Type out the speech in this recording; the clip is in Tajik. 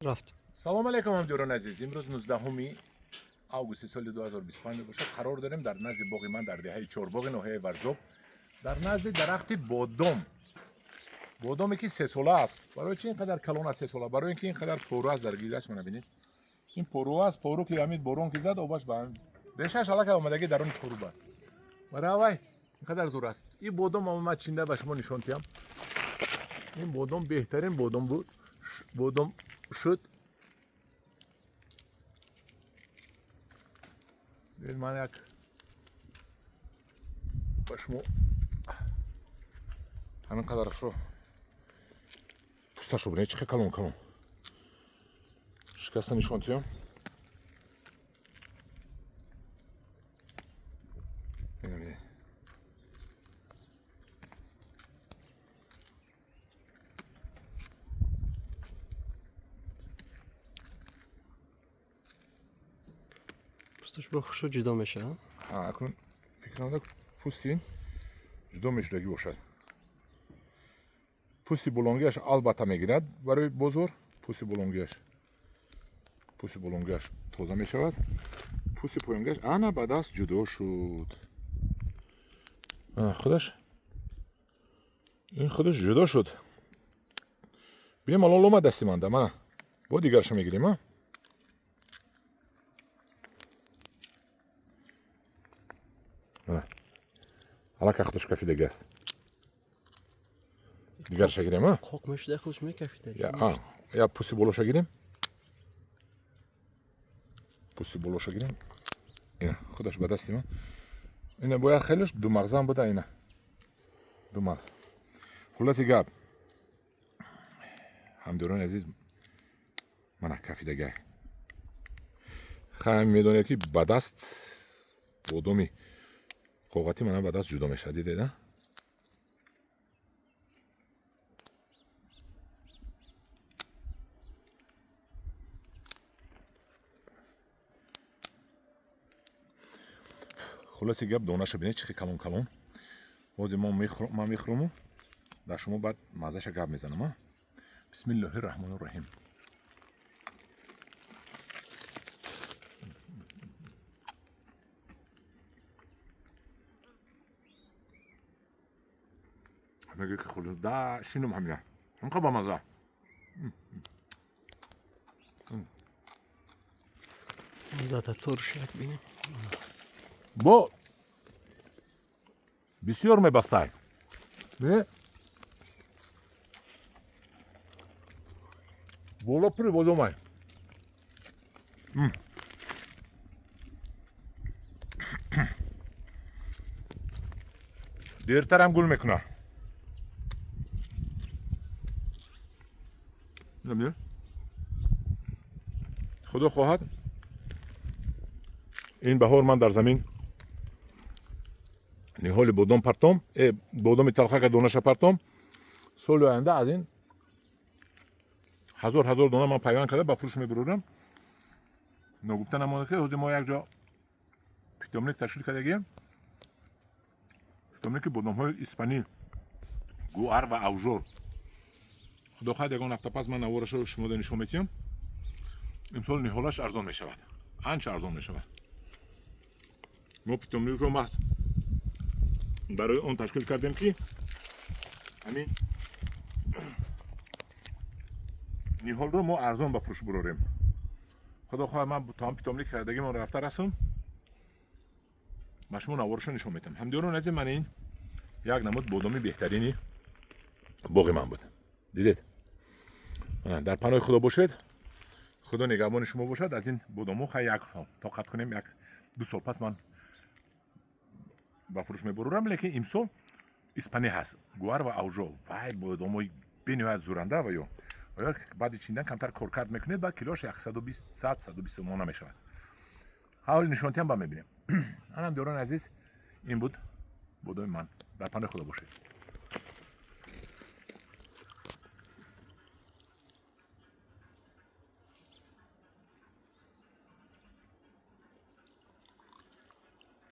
Рафт. Салом алейкум, ҳамдиёрони азиз. Имрӯз 19 августи соли 2025 мебошад. Қарор дорем дар назди боғи ман дар деҳаи Чорбоғи ноҳияи Варзоб, дар назди дарахти бодом. Бодоме ки сесола аст. Барои чи ин қадар калон аст сесола? Барои ин ки ин қадар пору аст дар гирдаш. Мана бинед. Ин пору аст, пору ки ҳамин борон ки зад, обаш ба решаш аллакай омадагӣ даруни пору ба. Барои авай ин қадар зур аст. Ин бодом ман чинда ба шумо нишон диҳам. Ин бодом беҳтарин бодом буд. Бодом шуд. Бибин, ман як ба шумо ҳамин қадарашро пӯсташро бинед, чӣ хел калон калон шикаста нишон диҳам. Ина бинед. Пӯсташ бо хушо ҷудо мешавад. Акнун фикр намуда, пӯсти ин ҷудо мешудагӣ бошад. Пӯсти болонгиаш албатта мегирад барои бозор. Пӯсти болонгиаш тоза мешавад, пӯсти поёнгиаш ана ба даст ҷудо шуд. Худаш ин худаш ҷудо шуд, бемалол омад дасти манда. Мана, бо дигарша мегирем. А аллакай худаш кафидаги аст. Дигарша гирем, а? Қоқ мешуда, худаш мекафида. Я пӯсти болоша гирем, пӯсти болоша гирем. Ина, худаш ба дасти ман. Ина, бояд хелеш думағзам буда. Ина, думағз. Хулоси гап, ҳамдиёрони азиз, мана кафидагай. Хай, медонед, ки ба даст бодоми қоғатӣ мана ба даст ҷудо мешавад. Дидед, а? Хулоси гап, донаша бинед, чӣ хел калон калон. Ҳозир ман мехӯрому дар шумо баъд маззаша гап мезанам. А бисмиллоҳи раҳмони раҳим. Мега ки хӯрда шинум, ҳамина ҳамқа ба мазза. Зада турш як бинем. Бо бисёр мебастай. Не? Боло пури бодомай. Дертарам гул мекуна. Намедонӣ? Худо хоҳад, ин баҳор ман дар замин ниҳоли бодом партом, бодоми талхака донаша партом. Соли оянда аз ин ҳазор ҳазор дона ман пайванд карда ба фурӯш мебурорам. Ногуфта намонад, ки ҳозир мо як ҷо питомник ташкил кардагием, питомники бодомҳои испанӣ, гуар ва авжор. Худо хоҳад, ягон ҳафта пас ман наворашро шумода нишон метиҳам. Имсол ниҳолаш арзон мешавад, анча арзон мешавад. Мо питомникро маҳз барои он ташкил кардем, ки ҳамин ниҳолро мо арзон ба фурӯш бурорем. Худо хоҳад, ман то ҳам питомник кардагимон рафта расум, ба шумо наворашро нишон метиҳам. Ҳамдиёрон азиз, ман ин як намуд бодоми беҳтарини боғи ман буд. Дидед. Дар паноҳи Худо бошед, Худо нигаҳбони шумо бошад. Аз ин бодомҳо хай як сол тоқат кунем, як ду сол пас ман ба фурӯш мебурорам. Лекин имсол испанӣ ҳаст, гуар ва авжо. Вай бодомҳои бениҳоят зуранда ва ё баъди чиндан камтар коркард мекунед, баъд килош 120, 100, 120 сомона мешавад. Ҳавли нишонтиам ба мебинем. Анам, диёрони азиз, ин буд бодоми ман. Дар паноҳи Худо бошед.